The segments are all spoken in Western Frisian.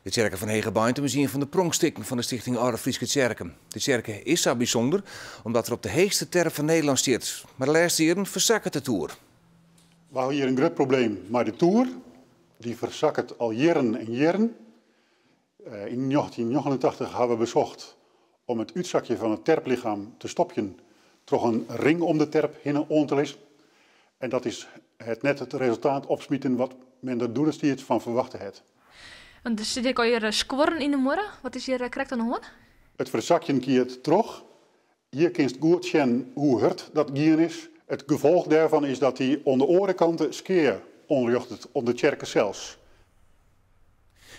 De tsjerke fan Hegebeintum is ien fan de pronkstikken fan de Stichting Alde Fryske Tsjerken. De tsjerke is sa bysûnder omdat er op de heechste terp fan Nederlân stiet. Mar de lêste jierren fersakket de toer. We hawwe hjir in grut probleem mei de toer. Dy fersakket al jierren en jierren. Yn 1989 hawwe we besocht om it útsakjen fan it terplichem te stopjen troch in ring om de terp hinne oan te lizzen. En dat is het net it resultaat opsmiten wat men der doedestiids fan ferwachte hat. Want der sitte ek allegear skuorren yn de muorre. Wat is hjir krekt oan de hân? It fersakjen giet troch. Hjir kinst goed sjen hoe hurd dat gien is. It gefolch dêrfan is dat dy oan de oare kant de skea oanrjochtet oan de tsjerke sels.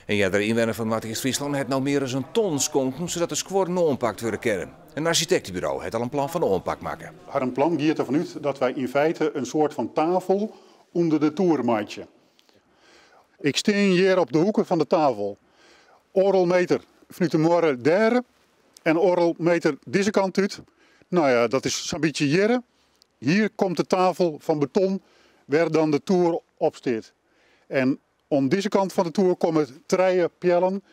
In eardere ynwenner fan Noardeast-Fryslân hat no mear as in ton skonken sadat de skuorren oanpakt wurde kinne. In arsjitekteburo hat al in plan fan oanpak makke. Harren plan giet derfan út dat wy yn feite in soart fan tafel ûnder de toer meitsje. Ik stean hjir op de hoeke fan de tafel. Oardel meter fanút de muorre dêr en oardel meter dizze kant út. No ja, dat is sa'n bytsje hjirre. Hier komt de tafel fan beton wêr dan de toer op stiet. En oan dizze kant fan de toer komme trije peallen,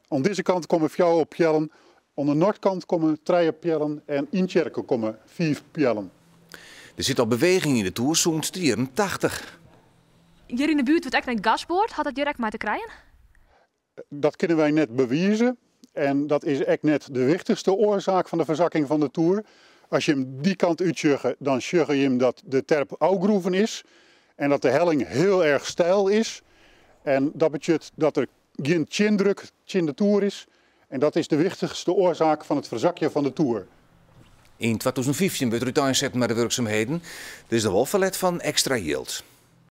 oan dizze kant komme fjouwer peallen, oan de noardkant komme trije peallen en yn tsjerke komme fiif peallen. Der sit al beweging yn de toer sûnt de jierren 80. Hjir yn de buert wurdt ek nei gas board. Hat dat hjir ek mei te krijen? Dat kinne wy net bewize en dat is ek net de wichtichste oarsaak fan de fersakking fan de toer. As je him dy kant útsjogge, dan sjogge je him dat de terp ôfgroeven is en dat de helling hiel erch steil is. En dat betsjut dat der gjin tsjindruk tsjin de toer is en dat is de wichtichste oarsaak fan it fersakjen fan de toer. Yn 2015 wurdt der úteinsetten mei de wurksumheden. Der is noch wol ferlet fan ekstra jild.